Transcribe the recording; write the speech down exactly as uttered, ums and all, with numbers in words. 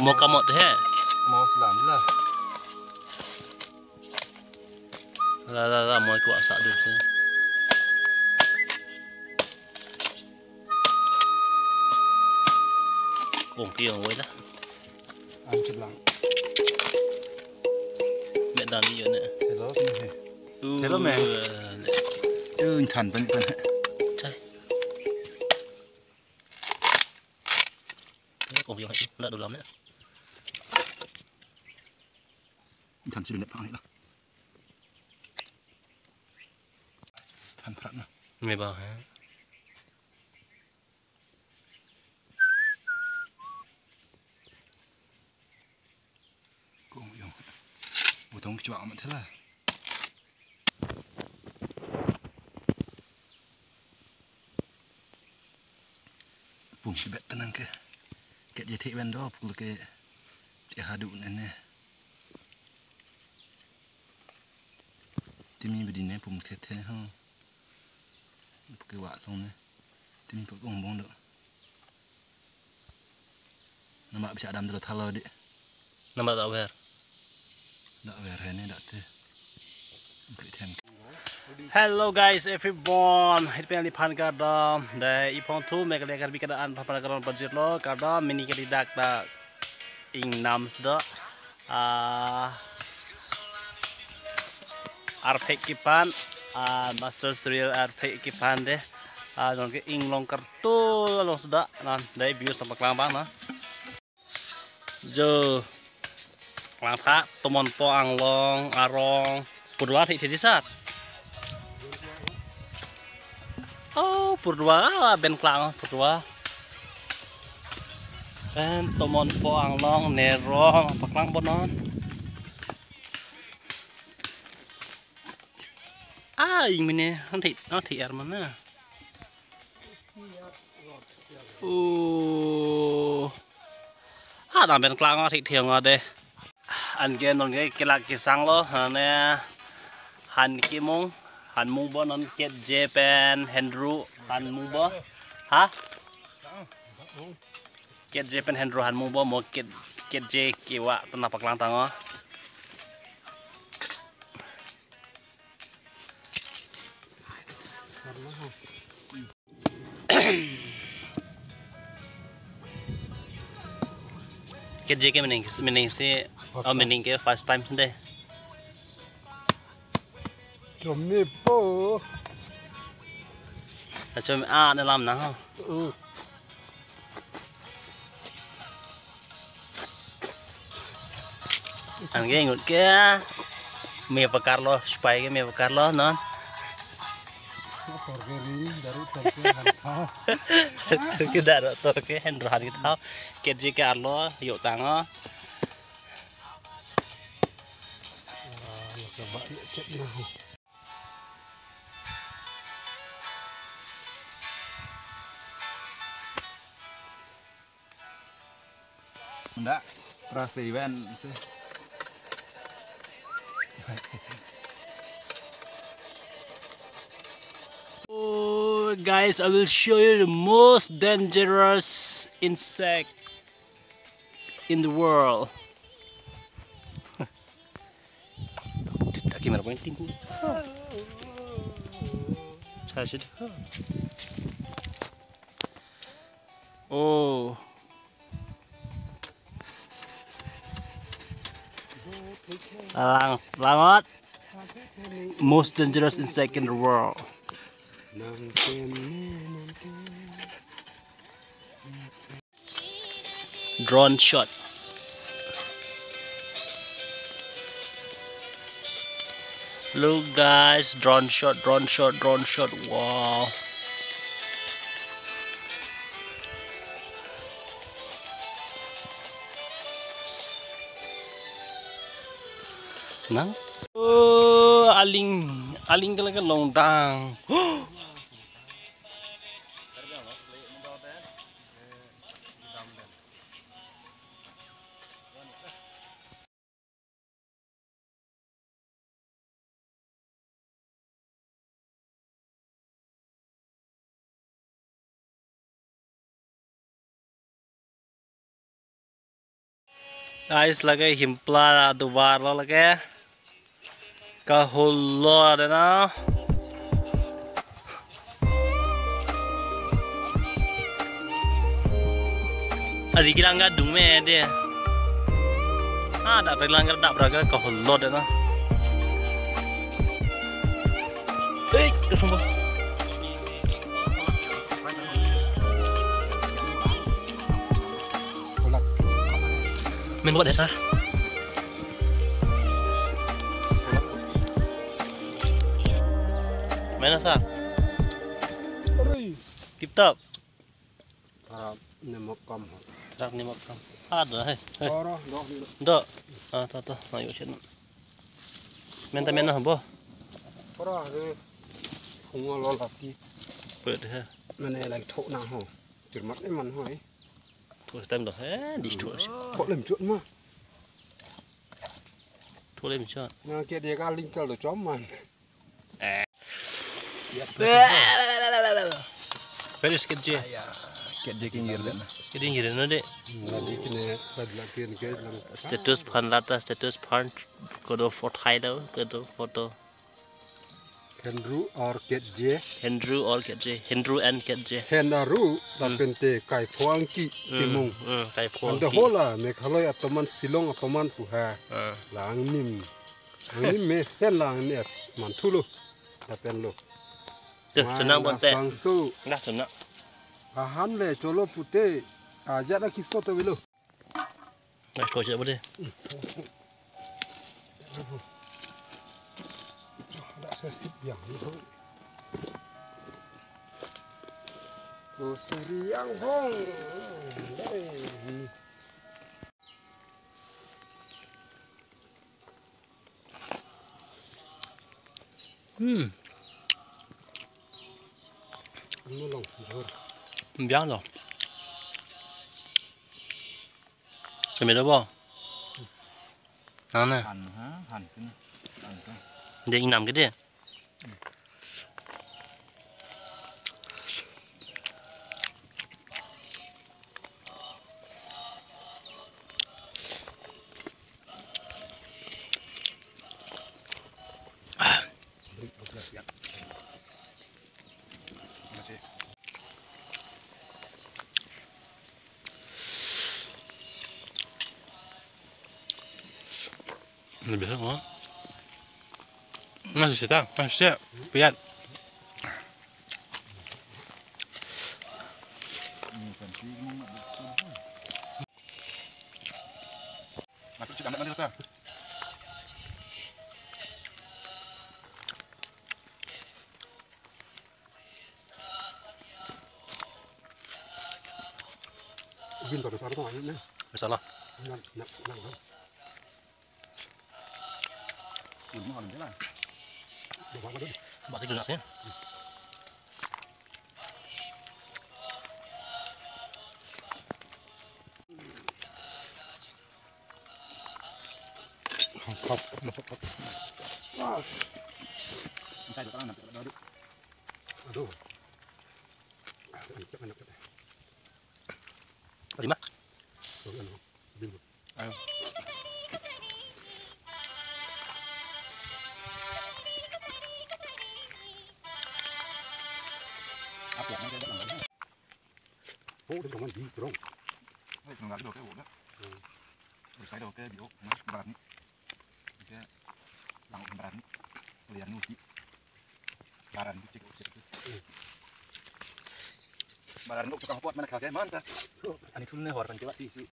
Mo kamot he. Mo selam la. La la la, mo ko asa dun si. Kong ki ong wai la. Ang chiblang. Met dam yo ne. Hello, me. Uh, Hello, me. Uh, than pen pen. Chai. Kong ki ong la du lam ne. Than si le phang la. Than prak na. Me ba he. Kong ong. Botong kecuak amat thela. Pung si bet tenang ke. Ke je thek ben do pung ke. Te hadu nene. Timi bedi ne pung thethe ho. Pung ke wa long ne. Timi pung bongbong do. Nama bisa adam dulu thalo di. Nama tak aware. Tak aware he ne dak te. Beri them. Hello guys, everyone. Hit pen aliphan kardom. Dai iphong thu Meghalaya Karbi keadaan phan kardom pajirlo kardom mini kali dak dak ingnam sdo. Ah, arphek kipan, ah, Master Surreal arphek kipan de. Ah, nonke inglong kartu along sdo. Non, dai view sampaklang bang na. Jo. Langtha, tomon po anglong, arong. Purwa thik thik sat. Oh, purwa, ah, ben klang, purwa. Pen tomon po anglong, nerong, paklang bonon. Ah, ing mine, nanti, nanti armana. Oh. Ah, dam pen klang thik thik ong de. Anke nonke kelak kesang lo, ane han kimung, han mungbo non Ketje pen Hendru han mungbo. Ha? Ketje pen Hendru han mungbo mo Ket, Ketje kewa tena paklang tang o. Ketje ke mening, mening si, oh, mening ke first time sende. Chom ni po. Achom a ne lam nang ho. Uh. Anke ingut ke me pakar lo, spy ke me pakar lo non. Tor ke ring, daru tor ke han tha. Tor ke daru tor ke Hendru han ke tha. Ketje ke arlo, yo tang o. Ah, lo ke ba yo chet na. Nda, terasa event sih. Oh, guys, I will show you the most dangerous insect in the world. Aki mana poin tinggi. Saya sudah. Oh. Lang, langot. Most dangerous insect in the world. Drone shot. Look guys, drone shot, drone shot, drone shot. Wow. Nang? Oh, aling, aling kala ke longdang. Guys, lake Himpla aduvar lo lake. Kaholo dei na. Ari kelang kedung me dei. Ah, dap kelang kedap ra ke kaholo dei na. Hei, kesumba. Main buat dasar. Main dasar. Ori. Tip top. Harap nemak kam. Harap nemak kam. Ada, hei. Hei. Oro, doh, doh. Doh. Ah, to, to. Ayo, sini. Main ta main na, bo. Oro, hei. Hungo lo lati. Pet, hei. Mane lagi thok nang ho. Chirmat ne man ho, eh. Thok time doh, eh, dis thok si. Kok lem chot ma. Thok lem chot. Na ke dia ka lingkal do chom man. Eh. Where is Ketje? Ketje kingir dei na. Keding kiri na dei. Lagi kene, lagi kene, lagi. Status phan lata, status phan kodo photo hai do, kodo photo. Henru or Ketje. Henru or Ketje. Henru and Ketje. Henru, lapen te Kaipho Angki, Hmm, Timung. Hmm, Kaipho Angki. Anta hola, Meghalaya atoman, Shillong atoman pu ha. Ah. Langnim. Angni mesen lang ni at manthu lo. Lapen lo. Tuh, mai senang na bonte. Bangso. Nah, senang. Ahan le cholo pute. Ajat na kiso to bilo. Nah, kau siap deh. Ada sesip yang. Oh, suri yang hong. Hei. Hmm. Anu long, jor. Biang lo. Semi lo bo. Nang ne. Han ha, han kin. Han kin. Dek inam ke dei. Ini biasa kok. Nasi sita, nasi sita, piat. Masuk si kamet nanti, Dokter. Ubin pada besar tuh, ayo nih. Masalah. Nak, nak, nak, nak. Ini makan jalan. Udah apa tuh? Masih genasnya. Hop, masuk hop. Wah. Aduh. Lima. Ayo. Apa yang ada dalam? Oh, dia jangan di terong. Hai, tengah itu kayak udah. Hmm. Terus saya oke, di, oh, nah, berat nih. Oke. Yang berat nih. Kalian nusi. Baran cek, cek, cek. Baran kok tukang pot mana kagak mantap. Ani thun ne hor kan coba si, si.